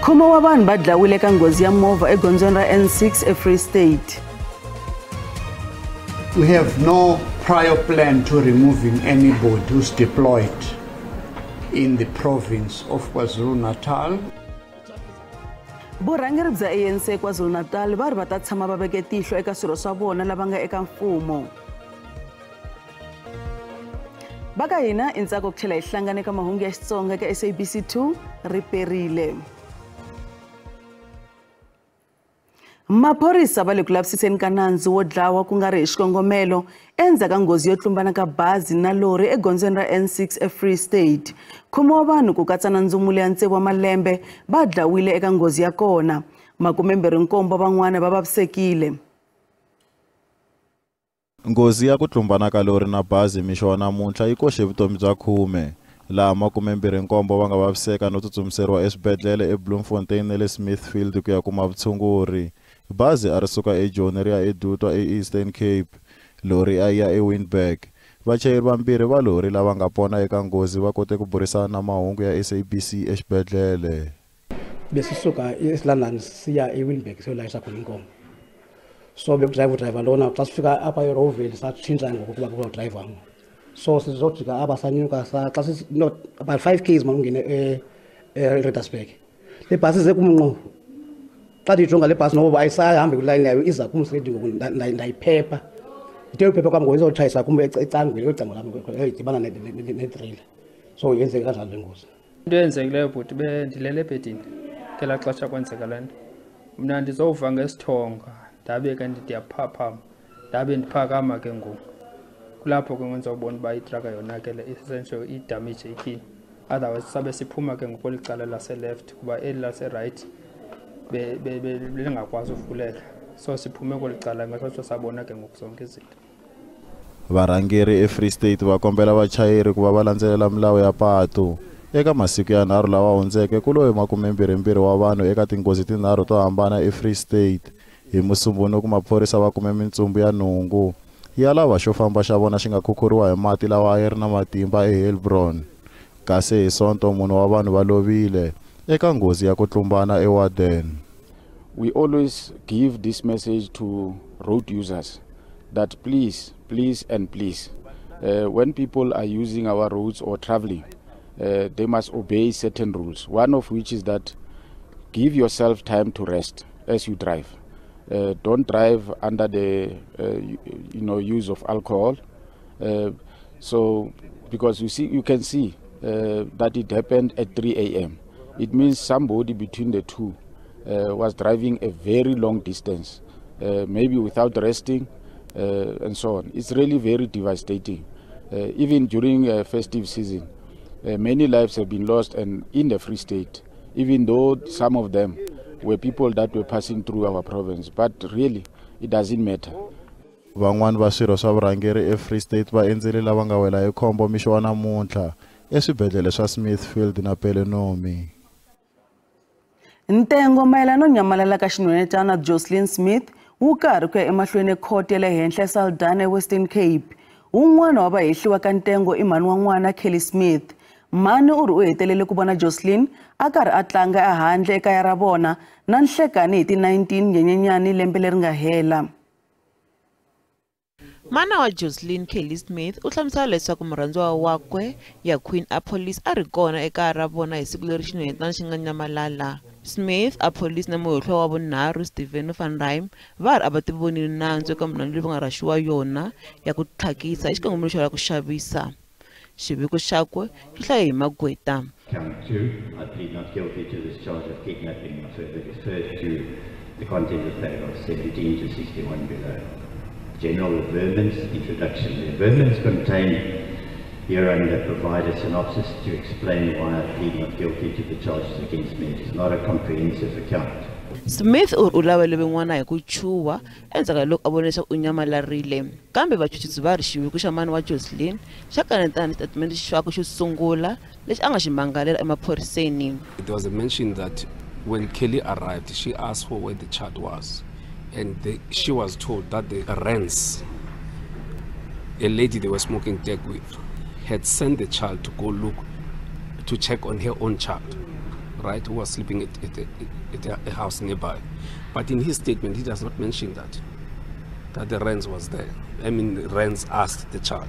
Khume wa vanhu va dlawile eka nghozi ya movha egondzweni ra N6 eFree State. We have no prior plan to removing anybody who's deployed in the province of KwaZulu-Natal. Vurhangeri bya ANC KwaZulu-Natal va ri va ta tshama va veke tihlo eka swirho swa vona lava nga eka mfumo. Va ka hina i ntsako ku tlhela hi hlangana eka mahungu ya Xitsonga eka SABC 2 ri perile. Maphorisa va le ku lavisiseni ka nandzu wo dlawa ku nga ri hi xikongomelo endzhaku ka nghozi yo tlumbana ka bazi na lori egondzweni ra N6 eFree State. Khume wa vanhu ku katsa na ndzumulo ya 6 wa malembe va dlawile eka nghozi ya kona. 27 van'wana va vavisekile. Nghozi ya ku tlumbana ka lori na bazi mixo wa namuntlha yi koxe vutomi bya khume, laha 27 va nga vaviseka no tsutsumiseriwa eswibedhlele eBloemfontein na le Smithfield ku ya kuma vutshunguri. Bazi a ri suka eJoni ri ya eDutwa eEastern Cape, lori a yi ya eWinburg. Vachayeri vambirhi va lori lava nga pona eka nghozi va kote ku burisana na mahungu ya SABC exibedhlele. Besisuka eEast London siya eWinburg siyolayisha khona inkomo. So bekudrayiva udrayiva lona xa sifika apha eRoville satshintsha ngoku kuba kuba. So sizojika apha sanyuka xa no about 5 k's malungene eReddersburg. Le bhasi ize kum ngqo. Xa ndiyijonga le bhasi noba ayisahambi kwilayini yayo iza kum straight ngoku ndayiphepha. Ithe uphepha kwam ngoku izotshayisa kum ecangweni kwecango lam idibana netreyila. So yenzeke kanjalo le ngozi. Into eyenzekileyo bhuti bendilele ebhedini ngelaa xesha kwenzeka le nto. Mna ndizowuva ngesithonga ndabe ke ndiyaphaphama ndabe ndiphakama ke ngoku. Kulapho ke ngizobona uba itraka yonakele essentially idamage ikhini. Otherwise sabe siphuma ke ngoku kweli cala lase-left kuba eli lase-right belingakwazi uvuleka. So siphume kweli cala ngaso sabona ke ngoku zonke izinto. Varhangeri eFree State va kombela vachayeri ku va va landzelela milawu ya patu. Eka masiku ya 3 lawa hundzeke ku love 22 wa vanhu eka tinghozi tinharhu to hambana eFree State. Hi Musumbhunuku maphorisa va kume mintsumbu ya nhungu ya lava xo famba xa vona xi nga khukhuriwa hi mati lawa a yi ri na matimba eHeilbron. Kasi hi Sonto munhu wa vanhu va lovile eka nghozi ya ku tlumbana eWarden. We always give this message to road users that please, please and please, when people are using our roads or traveling, they must obey certain rules. One of which is that give yourself time to rest as you drive. Don't drive under the use of alcohol. So because you can see that it happened at 3 a.m. It means somebody between the two was driving a very long distance, maybe without resting, and so on. It's really very devastating. Even during festive season, many lives have been lost, and in the Free State, even though some of them were people that were passing through our province, but really it doesn't matter. Van'wani va swirho swa vurhangeri eFree State va endzele lava nga wela hi khombo mixo wa namuntlha eswibedhlele swa Smithfield na Pelenomi. Ntengo mayelana no nyamalala ka xinhwanyetana Jocelyn Smith wu karhi ku ya emahlweni ekhoto ya le henhla eSaldanha eWestern Cape. Wun'wana wa vahehliwa ka ntengo i mhani wa n'wana Kelly Smith. Mhani u ri u hetelele ku vona Jocelyn a karhi a tlanga ehandle ekaya ra vona na nhlekani hi ti 19 Nyenyenyani lembe leri nga hela. Mana wa Jocelyn Kelly Smith u hlamusela leswaku murhandziwa wakwe ya Queen Apollis a ri kona ekaya ra vona hi siku leri xinhwanyetana xi nga nyamalala. Smith, Apollis na muhehliwa wa vunharhu Steven van Rheem va ri a va tivonile nandzu eka munhu loyi va nga rhaxiwa yona ya ku tlhakisa hi xikongomelo xo lava ku xavisa. Xiviko xakwe xi hlaye hi magqweta. Count 2, I plead not guilty to this charge of kidnapping. I further refer to the content of paragraph 17 to 61 below. General averments, introduction. The averments contained hereunder provide a synopsis to explain why I plead not guilty to the charges against me. It is not a comprehensive account. Smith u ri u lavele van'wana hi ku chuha endzhaku ka loko a vone leswaku u nyamalarile. Kambe vachuchisi va ri xiviko xa mani wa Jocelyn xa kanetana ni xitatimende xakwe xo sungula lexi a nga xi mangalela emaphoriseni. There was a mention that when Kelly arrived, she asked for where the child was, and she was told that the Rens, a lady they were smoking tech with, had sent the child to go look to check on her own child. right, who was sleeping at a house nearby. But in his statement, he does not mention that the Renz was there. I mean, Renz asked the child.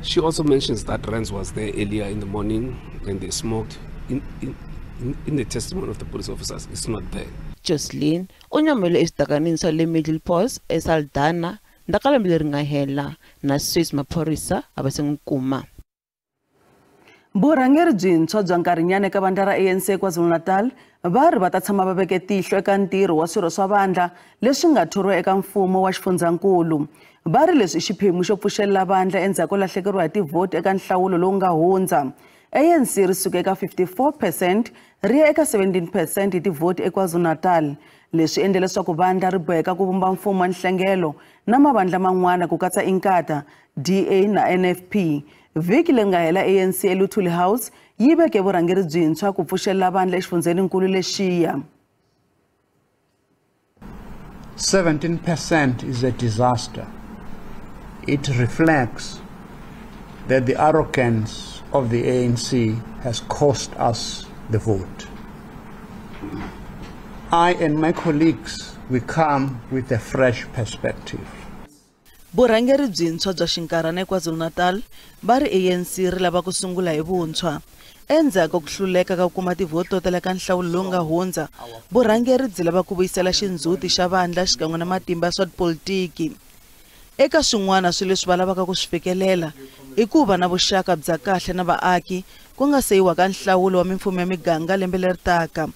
She also mentions that Renz was there earlier in the morning and they smoked. In the testimony of the police officers, it's not there. Joslin u nyamele exitakanini swa le Middlepos eSaldanha ndzhaku ka lembe leri nga hela na sweswi maphorisa a va se n'wi kuma. Vurhangeri byintshwa bya nkarhinyana eka vandla ra ANC KwaZulu-Natal va ri va ta tshama va veke tihlo eka ntirho wa swirho swa vandla leswi nga thoriwa eka mfumo wa xifundzankulu. Va ri leswi i xiphemu xo pfuxelela vandla endzhaku ko lahlekeriwa hi tivhoti eka nhlawulo lowu nga hundza. ANC ri suka eka 54% ri ya eka 17% hi tivhoti eKwaZulu-Natal. Leswi endle leswaku vandla ri boheka ku vumba mfumo wa nhlengelo na mavandla man'wana ku katsa Inkatha, DA na NFP. Vhiki leri nga hela ANC eLuthuli House yi veke vurhangeri byintshwa ku pfuxelela vandla exifundzheninkulu lexiya. 17% is a disaster. It reflects that the arrogance of the ANC has cost us the vote. I and my colleagues, we come with a fresh perspective. Vurhangeri byintshwa bya xinkarhana eKwaZulu-Natal va ri ANC ri lava ku sungula hi vuntshwa. Endzhaku ko hluleka ka ku kuma tivhoti to tala ka nhlawulo lowu nga hundza, vurhangeri byi lava ku vuyisela xindzhuti xa vandla xikan'we na matimba ya swa tipolitiki. Eka swin'wana swilo leswi va lavaka ku swi fikelela i ku va na vuxaka bya kahle na vaaki ku nga se yiwa ka nhlawulo wa mimfumo ya miganga lembe leri taka.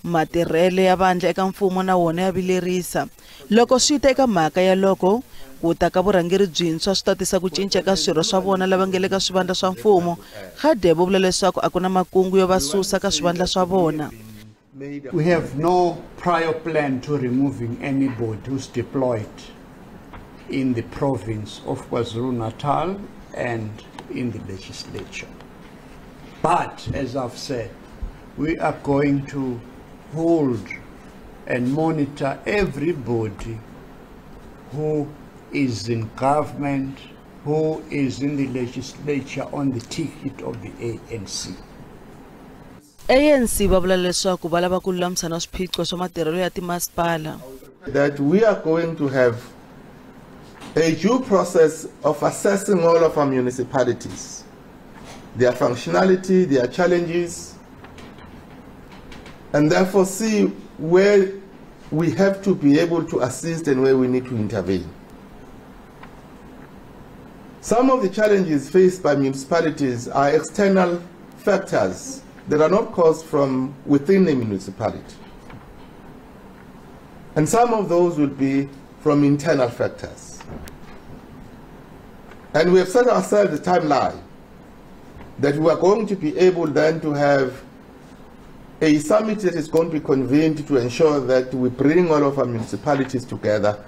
Matirhelo ya vandla eka mfumo na wona ya vilerisa. Loko swi ta eka mhaka ya loko ku ta ka vurhangeri byintshwa swi ta tisa ku cinca ka swirho swa vona lava nga le ka swivandla swa mfumo, Radebe u vula leswaku a ku na makungu yo va susa ka swivandla swa vona. We have no prior plan to removing anybody who's deployed in the province of KwaZulu-Natal and in the legislature. But, as I've said, we are going to hold and monitor everybody who is in government, who is in the legislature on the ticket of the ANC. ANC va vula leswaku va lava ku lulamisa na swiphiqo swa matirhelo ya timasipala. That we are going to have a due process of assessing all of our municipalities, their functionality, their challenges, and therefore see where we have to be able to assist and where we need to intervene. Some of the challenges faced by municipalities are external factors that are not caused from within a municipality. And some of those will be from internal factors. And we have set ourselves a timeline that we are going to be able then to have a summit that is going to be convened to ensure that we bring all of our municipalities together.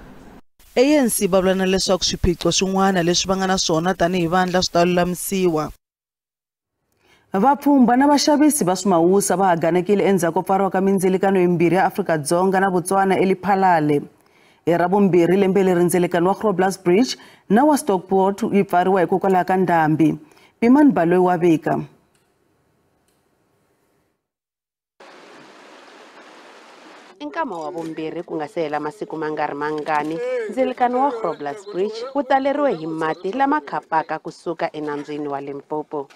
ANC va vula na leswaku swiphiqo swin'wana leswi va nga na swona tanihi vandla swi ta lulamisiwa. Vapfhumba na vaxavisi va swimawusa va haganekile endzhaku ko pfariwa ka mindzilikano yimbirhi ya Afrika-Dzonga na Botswana eLephalale. Hi ravumbirhi lembe leri ndzilikano wa Groblersdal Bridge na wa Stockport yi pfariwa hikokwalaho ka ndhambi. Pimani Baloyi wa vika. Nkama wa vumbirhi ku nga se hela masiku ma nga ri mangani, ndzilikano wa Groblersdal Bridge wu taleriwe hi mati lama khapaka kusuka enambyeni wa Limpopo.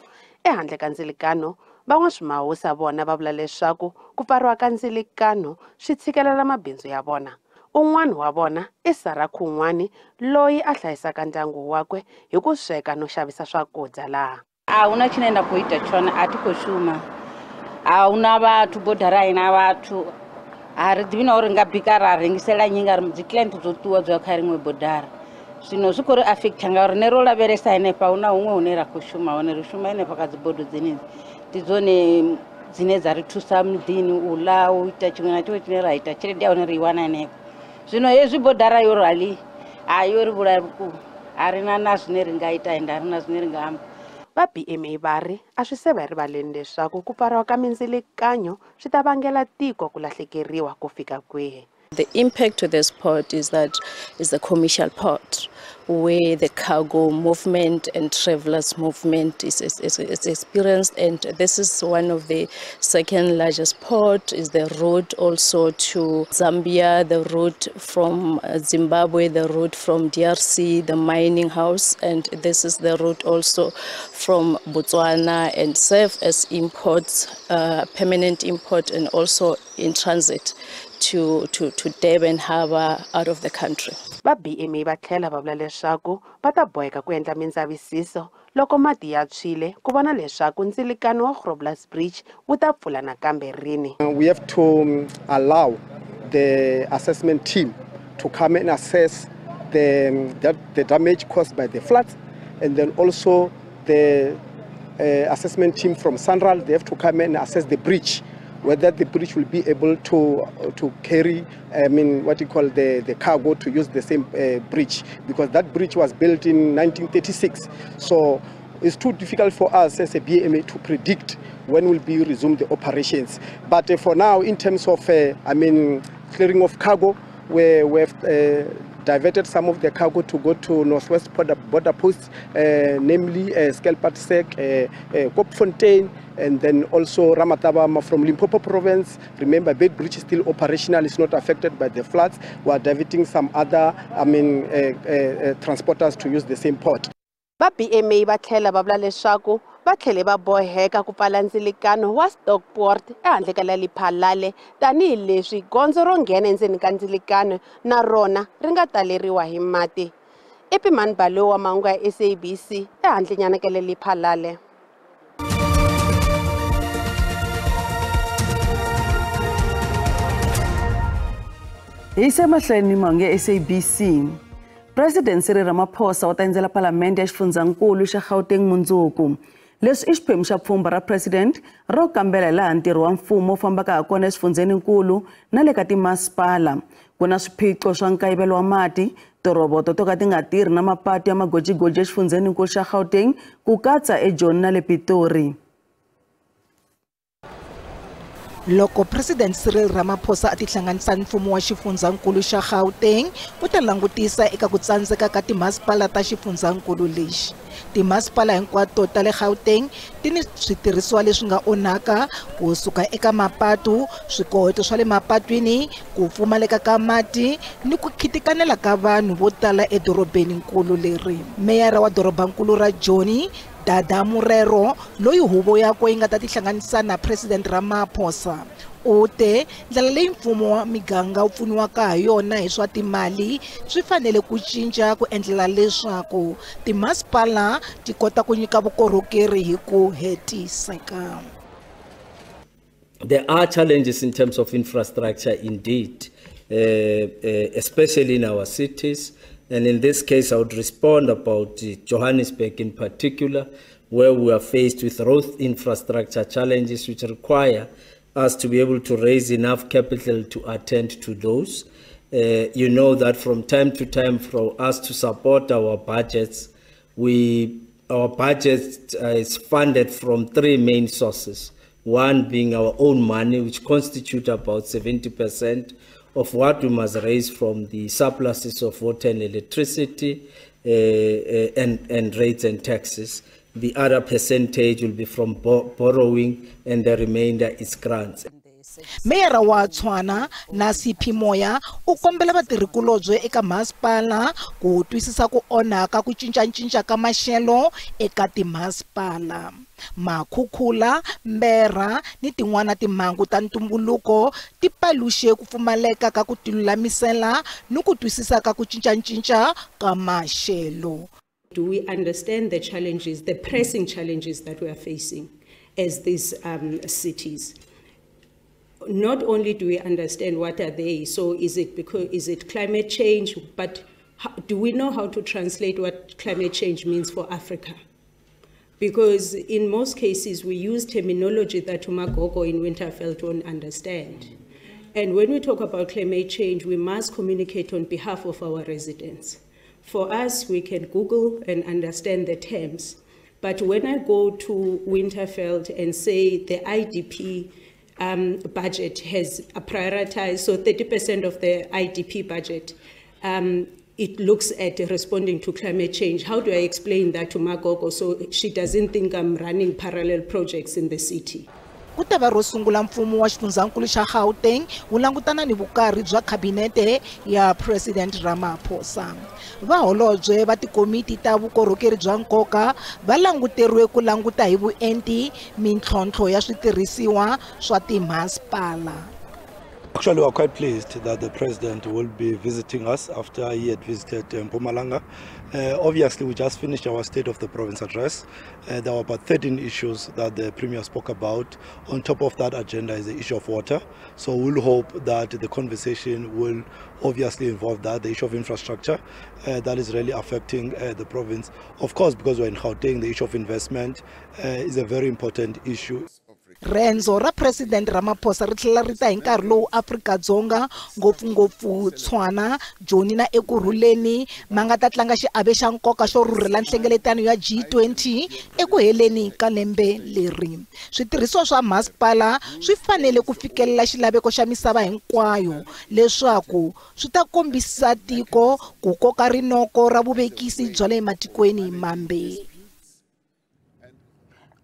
Ehandle ka ndzilikano, van'waswimawusa vona va vula leswaku ku pfariwa ka ndzilikano swi tshikelela mabindzu ya vona. Un'wana wa vona i Sarah Khun'wani loyi a hlayisaka ndyangu wakwe hi ku sweka no xavisa swakudya laha. A huna tshine nda khou ita tshone, a thi khou shuma, a huna vhathu, bodara a i na vhathu. A ri ḓivhi na uri nga bika ra rengisela nnyi ngauri dzi client dzo ṱuwa dzo ya kha riṅwe bodara. Zwino zwi khou ri affecta ngauri rine ro lavhelesa henefha huna huṅwe hune ra khou shuma hone, ri shuma henefha kha dzi bodo dzenedzi, ndi dzone dzine dza ri thusa muḓini u ḽa, u ita tshiṅwe na tshiṅwe tshine ra ita, tshelede ya hone ri i wana henefho. Zwino hezwi bodara yo rali a yo ri vhulaya vhukuma, a ri na na zwine ri nga ita ende a ri na zwine ri nga amba. Va BMA va ri a swi se va rivaleni leswaku ku pfariwa ka mindzilikanyo swi ta vangela tiko ku lahlekeriwa ku fika kwihi. The impact to this port is that it's the commercial port where the cargo movement and travelers movement is experienced, and this is one of the second largest port. Is the route also to Zambia, the route from Zimbabwe, the route from DRC, the mining house, and this is the route also from Botswana, and serve as imports, permanent import, and also in transit to Durban Harbour out of the country. Va BMA va tlhela va vula leswaku va ta boheka ku endla mindzavisiso loko mati ya tshwile ku vona leswaku ndzilikano wa Grobler's Bridge wu ta pfula nakambe rini. We have to allow the assessment team to come and assess the damage caused by the floods, and then also the assessment team from SANRAL, they have to come and assess the bridge, whether the bridge will be able to carry, I mean, what you call the cargo, to use the same bridge, because that bridge was built in 1936. So it's too difficult for us as a BMA to predict when will be resume the operations. But for now, in terms of, I mean, clearing of cargo, we have diverted some of the cargo to go to Northwest border posts, namely Skelpatsek, Kopfontein, and then also Ramatabama from Limpopo province. Remember, Beit Bridge is still operational, it's not affected by the floods. We are diverting some other, I mean, transporters to use the same port. Va BMA va tlhela va vula leswaku va tlhele va boheka ku pfala ndzilikano wa Stockport ehandle ka Lephalale tanihileswi gondzo ro nghena endzeni ka ndzilikano na rona ri nga taleriwa hi mati. Epimani Baloyi wa mahungu ya SABC ehandlenyana ka Lephalale. Hi se mahlweni mahungu ya SABC. President Cyril Ramaphosa u ta endzela Palamende ya Xifundzankulu xa Gauteng mundzuku. Leswi i xiphemu xa pfhumba ra President ro kambela laha ntirho wa mfumo wu fambaka ha kona exifundzeninkulu na le ka timasipala. Ku na swiphiqo swa nkayivelo wa mati, tirhoboto to ka ti nga tirhi na mapatu ya magojigoji exifundzeninkulu xa Gauteng, ku katsa eJoni na le Pitori. Loko President Cyril Ramaphosa a tihlanganisa ni mfumo wa xifundzankulu xa Gauteng, u ta langutisa eka ku tsandzeka ka timasipala ta xifundzankulu lexi. Timasipala hinkwato ta le Gauteng ti ni switirhisiwa leswi nga onhaka, kusuka eka mapatu, swikoweto swa le mapatwini, ku pfumaleka ka mati ni ku khitikanela ka vanhu vo tala edorobeninkulu leri. Meyara wa dorobankulu ra Joni, Dada Murero, loyi huvo yakwe yi nga ta tihlanganisa na President Ramaphosa, u te ndlela leyi mfumo wa miganga wu pfuniwaka ha yona hi swa timali swi fanele ku cinca ku endlela leswaku timasipala ti kota ku nyika vukorhokeri hi ku hetiseka. There are challenges in terms of infrastructure indeed, especially in our cities. And in this case, I would respond about Johannesburg in particular, where we are faced with road infrastructure challenges which require us to be able to raise enough capital to attend to those. You know that from time to time, for us to support our budgets, our budget is funded from three main sources. One being our own money, which constitutes about 70% of what we must raise from the surpluses of water and electricity and rates and taxes. The other percentage will be from borrowing, and the remainder is grants. Meyara wa Tshwane Nasiphi Moya u kombela vatirhikulobye eka masipala ku twisisa ku onhaka ku cincacinca ka maxelo eka timasipala. Makhukhula, mberha ni tin'wana timhangu ta ntumbuluko ti paluxe ku pfumaleka ka ku tilulamisela ni ku twisisa ka ku cincacinca ka maxelo. Do we understand the challenges, the pressing challenges that we are facing as these cities? Not only do we understand what are they, so is it because is it climate change, but how, do we know how to translate what climate change means for Africa? Because in most cases we use terminology that Umagogo in Winterveld won't understand. And when we talk about climate change, we must communicate on behalf of our residents. For us, we can Google and understand the terms. But when I go to Winterveld and say the IDP budget has prioritized, so 30% of the IDP budget, it looks at responding to climate change. How do I explain that to Magogo so she doesn't think I'm running parallel projects in the city? Ku ta va ro sungula mfumo wa xifundzankulu xa Gauteng wu langutana ni vukarhi bya khabinete ya President Ramaphosa. Vaholobye va tikomiti ta vukorhokeri bya nkoka va languteriwe ku languta hi vuenti mintlhontlho ya switirhisiwa swa timasipala. Actually, we are quite pleased that the president will be visiting us after he had visited Mpumalanga. Obviously, we just finished our State of the Province address. There were about 13 issues that the Premier spoke about. On top of that agenda is the issue of water. So we'll hope that the conversation will obviously involve that, the issue of infrastructure that is really affecting the province. Of course, because we're in Gauteng, the issue of investment is a very important issue. Rendzo ra President Ramaphosa ri tlhela ri ta hi nkarhi lowu Afrika-Dzonga ngopfungopfu Tshwana, Joni na Ekurhuleni ma nga ta tlanga xiave xa nkoka xo rhurhela nhlengeletano ya G20 eku heleni ka lembe leri. Switirhisiwa swa masipala swi fanele ku fikelela xilaveko xa misava hinkwayo leswaku swi ta kombisa tiko ku koka rinoko ra vuvekisi bya le matikweni mambe.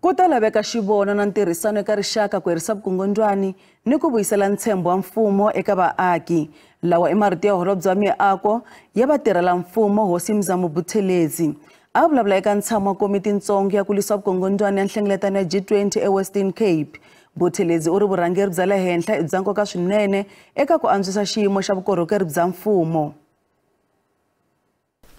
Ku ta laveka xivono na ntirhisano eka rixaka ku herisa vukungundzwani ni ku vuyisela ntshembo wa mfumo eka vaaki. Lawa i marito ya holobye wa miako ya vatirhela mfumo Hosi Mzamo Buthelezi. A vulavula eka ntshamo wa komiti ntsongo ya ku lwisa vukungundzwani ya nhlengeletano ya G20 eWestern Cape. Buthelezi u ri vurhangeri bya le henhla i bya nkoka swinene eka ku antswisa xiyimo xa vukorhokeri bya mfumo.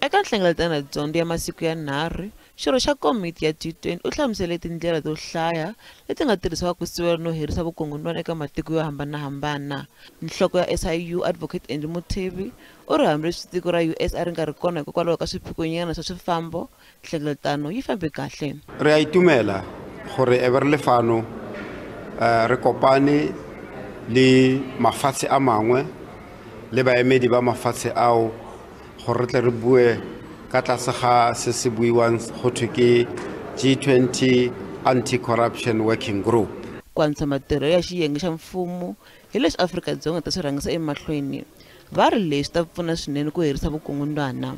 Eka nhlengeletano ya dyondzo ya masiku ya 3, xirho xa komiti ya G20 u hlamusele tindlela to hlaya leti nga tirhisiwaka ku sivela no herisa vukungundzwana eka matiko yo hambanahambana. Nhloko ya SIU Advocate Andy Mutebi u ri hambileswi tiko ra US a ri nga ri kona hikokwalaho ka swiphiqonyana swa swifambo, nhlengeletano yi fambe kahle. Re a itumela gore e be re le fano re kopane le mafatshe a mangwe le baemedi ba mafatshe ao gore re tle re bue ka tlase ga se se buiwang go thwe ke G20 Anti-Corruption Working Group. Ku antswisa matirhelo ya xiyenge xa mfumo hi leswi Afrika-Dzonga ta swi rhangisa emahlweni, va ri leswi ta pfuna swinene ku herisa vukungundzwana.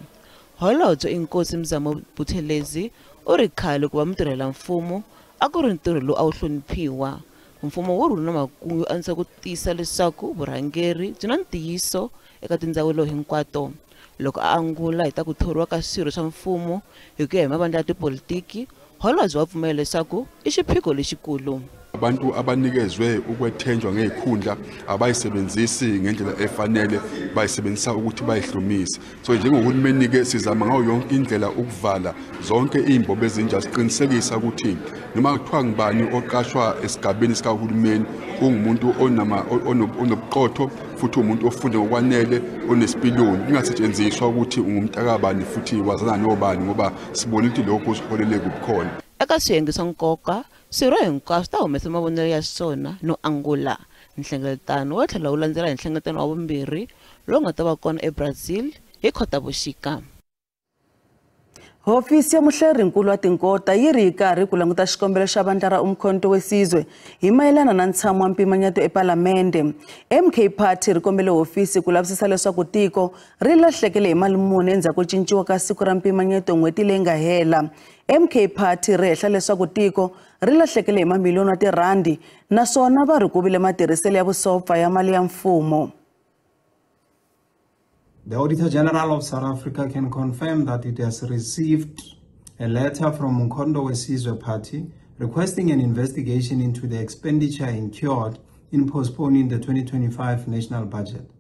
Holobye Inkosi Mzamo Buthelezi u ri khale ku va mutirhela mfumo a ku ri ntirho lowu a wu hloniphiwa. Mfumo wu ri na makungu yo antswisa ku tiyisa leswaku vurhangeri byi na ntiyiso eka tindzawulo hinkwato. Loko a angula hi ta ku thoriwa ka swirho swa mfumo hi ku ya hi mavandla ya tipolitiki, holobye wa pfumela leswaku i xiphiqo lexikulu. Abantu abanikezwe ukwethenjwa ngezikhundla abayisebenzisi ngendlela efanele, bayisebenzisa ukuthi bayihlumise. So njengohulumeni ke sizama ngayo yonke indlela ukuvala zonke izimbobo ezinja, siqinisekisa ukuthi noma kuthiwa ngibani oqashwa esigabeni sikahulumeni ungumuntu onobuqotho futhi umuntu ofunde ngokwanele onesipiliyoni, kungasetshenziswa ukuthi ungumntakabani futhi wazana nobani, ngoba sibona ukuthi lokho kusiholele kubukhona. Eka swiyenge swa nkoka, swirho hinkwaswo ta humesa mavonelo ya swona no angula. Nhlengeletano wu tlhela wu landzela hi nhlengeletano wa vumbirhi lowu nga ta va kona eBrazil hi Khotavuxika. Hofisi ya muhlerinkulu wa tinkota yi ri karhi ku languta xikombelo xa vandla ra Umkhonto we Sizwe hi mayelana na ntshamo wa mpimanyeto ePalamende. MK Party ri kombele hofisi ku lavisisa leswaku tiko ri lahlekele hi mali muni endzhaku ko cinciwa ka siku ra mpimanyeto n'hweti leyi nga hela. MK Party ri hehla leswaku tiko ri lahlekele hi mamiliyoni ya tirhandi naswona va ri ku vile matirhiselo ya vusopfa ya mali ya mfumo. The Auditor General of South Africa can confirm that it has received a letter from Umkhonto we Sizwe Party requesting an investigation into the expenditure incurred in postponing the 2025 national budget.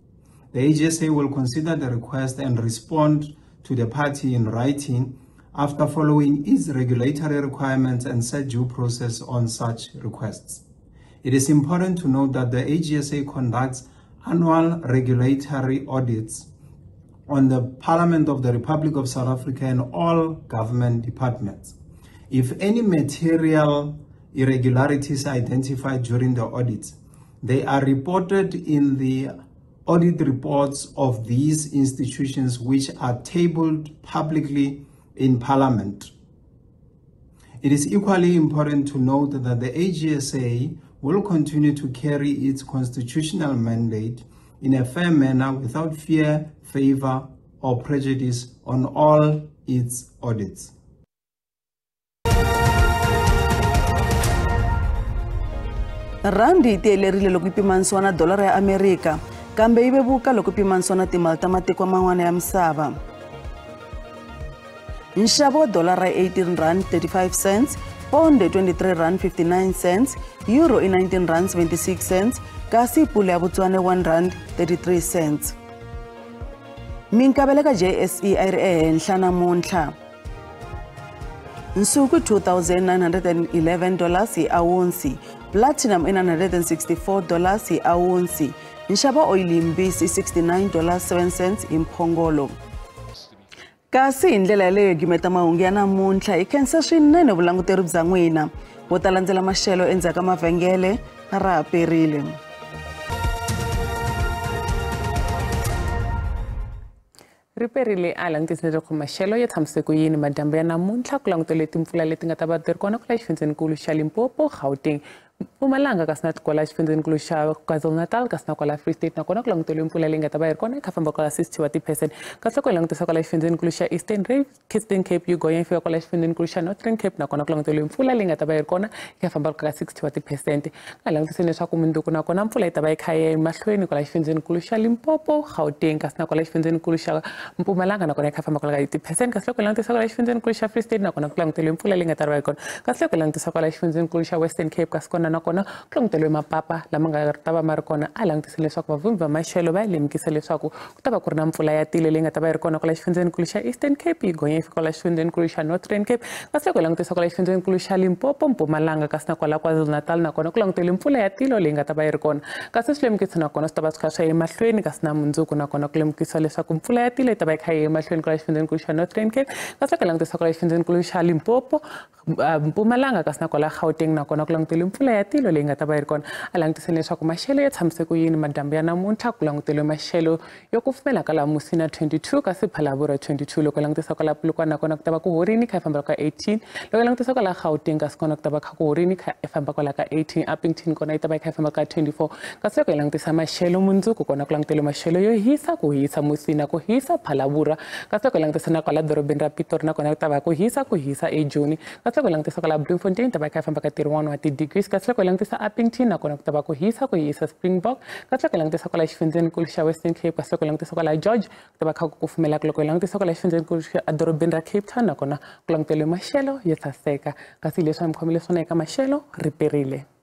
The AGSA will consider the request and respond to the party in writing after following its regulatory requirements and set due process on such requests. It is important to note that the AGSA conducts annual regulatory audits on the Parliament of the Republic of South Africa and all government departments. If any material irregularities are identified during the audits, they are reported in the audit reports of these institutions, which are tabled publicly in Parliament. It is equally important to note that the AGSA will continue to carry its constitutional mandate in a fair manner without fear, favor, or prejudice on all its audits. Randi yi tiyelerile loko yi pimanisiwa na dolara ya Amerika, kambe yi vevuka loko yi pimanisiwa na timali ta matiko man'wana ya misava. Nxavo wa dolara i R18.35, pound i R23.59, euro i R19.76, kasi pula ya Botswana i R1.33. Minkavelo ka JSE a yi ri ehenhla namuntlha. Nsuku $2,911 hi awunsi, platinum i $964 hi awunsi, nxavo oyili yimbisi i $69.07 hi mphongolo. Kasi hi ndlela yaleyo hi gimeta mahungu ya namuntlha, hi khensa swinene vulanguteri bya n'wina. Vo ta landzela maxelo endzhaku ka mavhengele, ra ha perile. Riperile a langutisa leswaku maxelo ya tshamise ku yini madyambu ya namuntlha ku langutele timpfula leti nga ta va ti ri kona kwala xifundzenikulu xa Limpopo, Gauteng, Mpumalanga kasi na kwala xifundzenikulu xa KwaZulu-Natal kasi na kwala Free State nakona ku languteliwe mpfula leyi nga ta va yi ri kona yi kha famba kwala 60 wa ti-percent. Kasi loko hi langutisa kwala xifundzenikulu xa Eastern Cape yi gonya yi fika kwala xifundzenikulu xa Northern Cape nakona ku languteliwe mpfula leyi nga ta va yi ri kona yi kha famba ka 60 wa ti-percent. Nga langutiseni leswaku mundzuku nakona mpfula yi ta va yi kha yi ya emahlweni kwala xifundzenikulu xa Limpopo, Gauteng kasi na kwala xifundzenikulu xa Mpumalanga nakona yi kha famba kwala ka 80%. Kasi loko hi langutisa kwala xifundzenikulu xa Free State nakona ku languteliwe mpfula leyi nga ta va yi ri kona. Kasi loko hi langutisa kwala xifundzenikulu xa Western Cape kasi kona nakona ku languteliwe mapapa lama nga ta va ma ri kona. A langutiseni leswaku vavhumbi va maxelo va lemukisa leswaku ku ta va ku ri na mpfula ya tilo leyi nga ta va yi ri kona kwala xifundzenikulu xa Eastern Cape yi gonya yi fika kwala xifundzenikulu xa Northern Cape. Kasi loko hi langutisa kwala xifundzenikulu xa Limpopo, Mpumalanga kasi na kwala KwaZulu-Natal nakona ku languteliwe mpfula ya tilo leyi nga ta va yi ri kona. Kasi swilemukiso nakona swi ta va swi kha swi ya emahlweni kasi na mundzuku nakona ku lemukisa leswaku mpfula ya tilo yi ta va yi kha yi ya emahlweni kwala xifundzenikulu xa Northern Cape. Kasi loko hi langutisa kwala xifundzenikulu xa Limpopo, Mpumalanga kasi na kwala Gauteng nakona ku languteliwe mpfula ya tilo leyi nga ta va yi ri kona. A langutiseni leswaku maxelo ya tshamise ku yini madyambu ya namuntlha ku languteliwe maxelo yo kufumela ka laha Musina 22 kasi Phalaborwa 22. Loko langutisa kwala Polokwane nakona ku ta va ku horini kha yi famba ka 18. Loko langutisa kwala Gauteng kasi kona ku ta va kha ku horini kha yi famba kwala ka 18. Upington kona yi ta va yi kha yi famba ka 24. Kasi loko hi langutisa maxelo mundzuku kona ku languteliwe maxelo yo hisa, ku hisa Musina, ku hisa Phalaborwa. Kasi loko hi langutisa na kwala dorobeni ra Pitori nakona ku ta va ku hisa, ku hisa eJoni. Kasi loko hi langutisa kwala Bloemfontein ta va yi kha yi famba ka 31 wa ti-degrees. Kasi loko hi langutisa Upington nakona ku ta va ku hisa, ku hisa Springbok. Kasi loko hi langutisa kwala xifundzenikulu xa Western Cape, kasi loko hi langutisa kwala George ku ta va kha ku kufumela. Loko hi langutisa kwala xifundzenikulu xa dorobeni ra Cape Town nakona ku languteliwe maxelo yo saseka. Kasi leswi a mi khomile swona eka maxelo, riperile.